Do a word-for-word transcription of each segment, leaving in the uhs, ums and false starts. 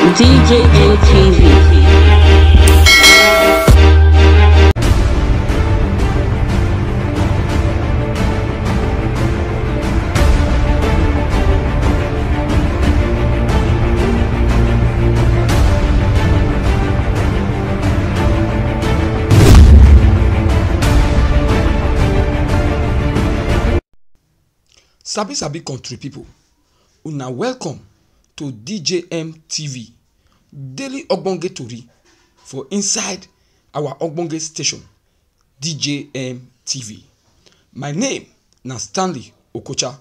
D J M T V. Sabi sabi country people, una welcome to D J M T V, daily ogbonge tori for inside our ogbonge station, D J M T V. My name na Stanley Okocha.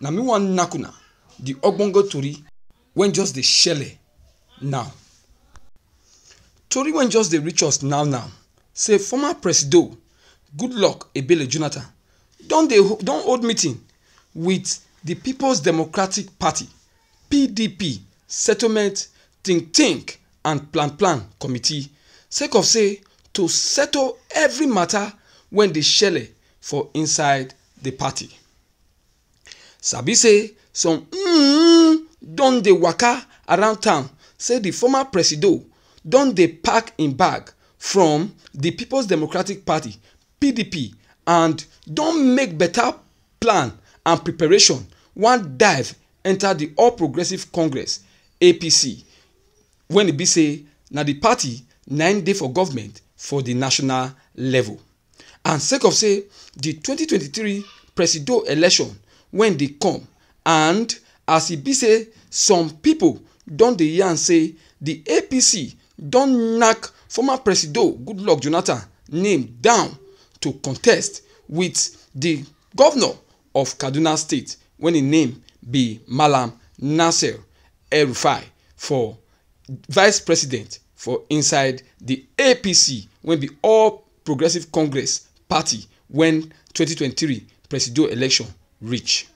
Na me wan knack una the ogbonge tori wey just dey shele now. Tori wey just dey reach us now now say former Presido Goodluck Ebele Jonathan don dey ho-, don hold meeting with the People's Democratic Party, P D P, settlement think think and plan plan committee, sake of say to settle every matter wey dey shele for inside the party. Sabi say some mm, don dey waka around town say the former Presido don dey pack im bag from the People's Democratic Party, P D P, and don make better plan and preparation, wan dive enter the All Progressive Congress, A P C, when e be say na the party na im dey for government for the national level. And sake of say the twenty twenty-three Presido election wey dey come, and as e be say some people don dey yarn say the A P C don knack former Presido Goodluck Jonathan name down to contest with the governor of Kaduna State, wey im name be Malam Nasir El-Rufai, for vice president for inside the A P C, wey be All Progressive Congress Party, when twenty twenty-three Presido election reach.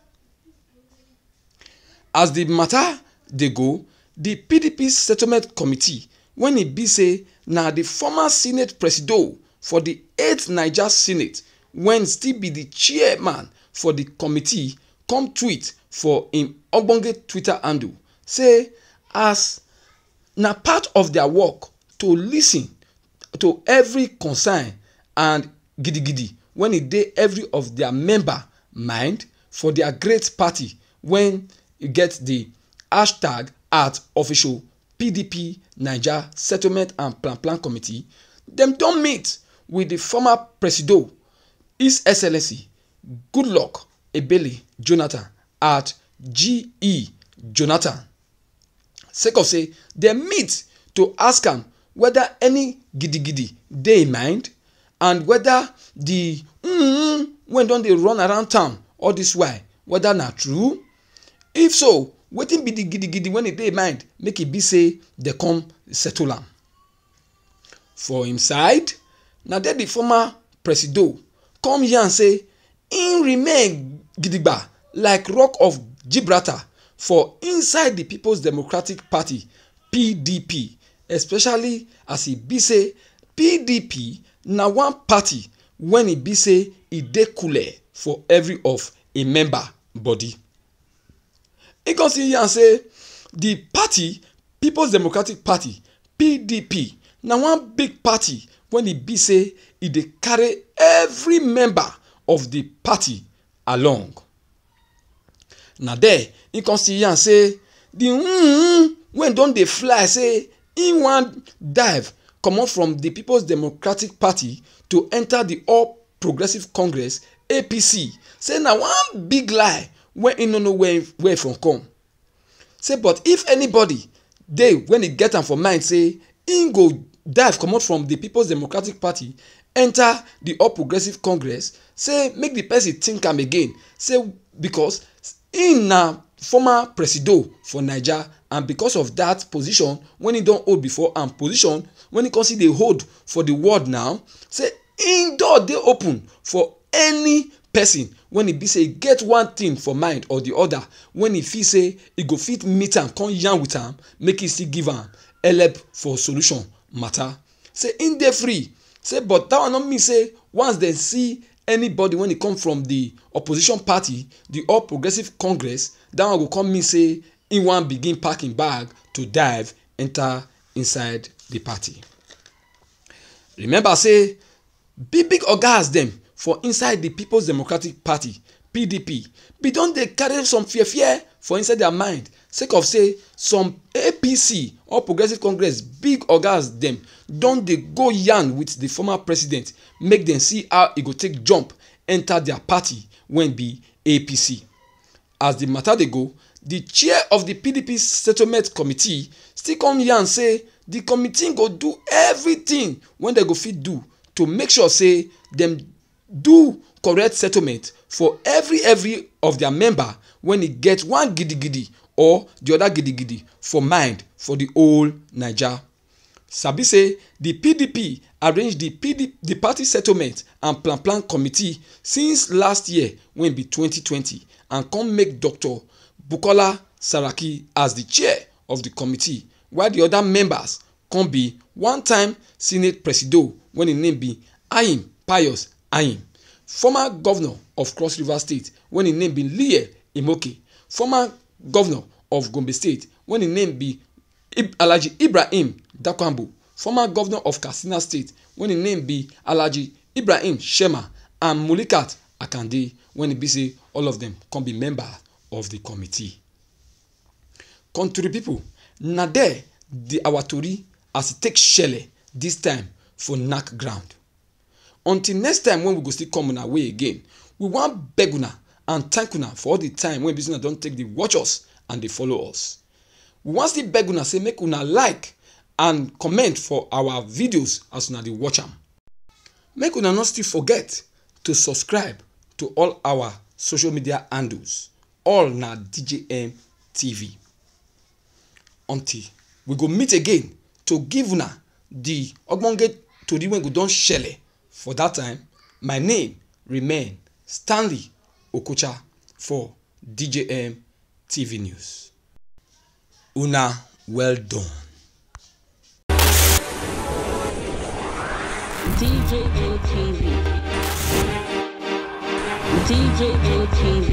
As the matter dey go, the P D P settlement committee, wey e be say na the former Senate Presido for the eighth Naija Senate, wey still be the chairman for the committee, come tweet for im ogbonge Twitter handle say as na part of their work to listen to every concern and gidigidi wey e dey every of their member mind for their great party, wey e get the hashtag at official P D P Naija Settlement and Plan Plan Committee, dem don meet with the former Presido, His Excellency Goodluck Ebele Jonathan at G E Jonathan, sake of say dem meet to ask am whether any gidigidi dey im mind and whether the mm wey don dey run around town all this while, whether na true. If so, wetin be the gidigidi wey e dey im mind make e be say dem come settle am? For im side, na there the former Presido come yarn say im remain gidigba like Rock of Gibraltar for inside the People's Democratic Party, P D P, especially as e be say P D P na one party wey e be say e dey coole for every of im member body. He come still yarn say the party, People's Democratic Party, P D P, na one big party wey e be say e dey carry every member of the party along. Na there he come still yarn say the mm wey don dey fly say he wan dive comot from the People's Democratic Party to enter the All Progressive Congress, A P C, say na one big lie wey he no know where, where e from come. Say, but if anybody dey wey e get am for mind say he go dive comot from the People's Democratic Party, enter the All Progressive Congress, say make the person think am again. Say because he na former Presido for Naija, and because of that position wey he don hold before and position wey he come still dey hold for the world now, say im door dey open for any person wey e be say e get one thing for mind or the other, wey e feel say e go fit meet am, come yarn with am, make e still give am help for solution matter. Say im dey free. Say, but that one no mean say once dem see anybody wey e come from the opposition party, the All Progressive Congress, that one go come mean say im wan begin pack im bag to dive enter inside the party. Remember say big big ogas dem for inside the People's Democratic Party, P D P, bin don dey carry some fear fear for inside their mind, sake of say some A P C, All Progressive Congress, big ogas dem don dey go yarn with the former president, make dem see how e go take jump enter their party wey be A P C. As the matter dey go, the chair of the P D P settlement committee still come yarn say the committee go do everything wey dem go fit do to make sure say dem do correct settlement for every every of their member wey e get one gidigidi or the other gidigidi for mind for the whole Naija. Sabi say the P D P arrange the P D P, the party settlement and plan plan committee since last year wey be twenty twenty, and come make Doctor Bukola Saraki as the chair of the committee, while the other members come be one time Senate Presido wey im name be Ayim Pius Ayim, former governor of Cross River State wey im name be Lie Imoke, former governor of Gombe State wey im name be Ib- Alhaji Ibrahim Dakwambo, former governor of Katsina State wey im name be Alhaji Ibrahim Shema, and Mulikat Akande, wey e be say all of them come be member of the committee. Country people, na there the our tori as e take shele this time for knack ground. Until next time when we go still come una way again, we wan beg una and thank una for all the time wey be say una don take dey watch us and dey follow us. We wan still beg una say make una like and comment for our videos as una dey watch am. Make una no still forget to subscribe to all our social media handles, all na D J M T V. Until we go meet again to give una the ogbonge tori wey go don shele for that time, my name remain Stanley Okocha for D J M T V News. Una well done. D J M T V. D J M T V.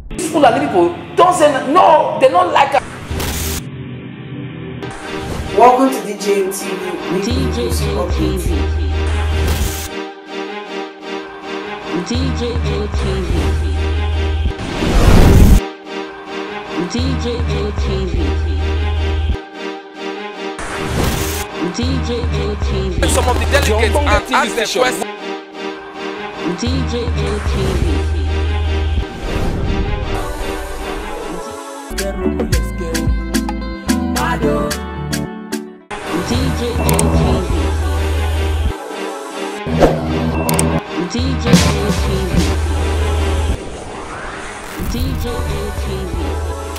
These Fulani people don't say n- no, they don't like us. Welcome to D J M T V. D J M T V. D J M T V. D J M T V. D J M T V. Some of the delegates and ask them questions. D J M T V. D J M T V. D J M T V. D J M T V.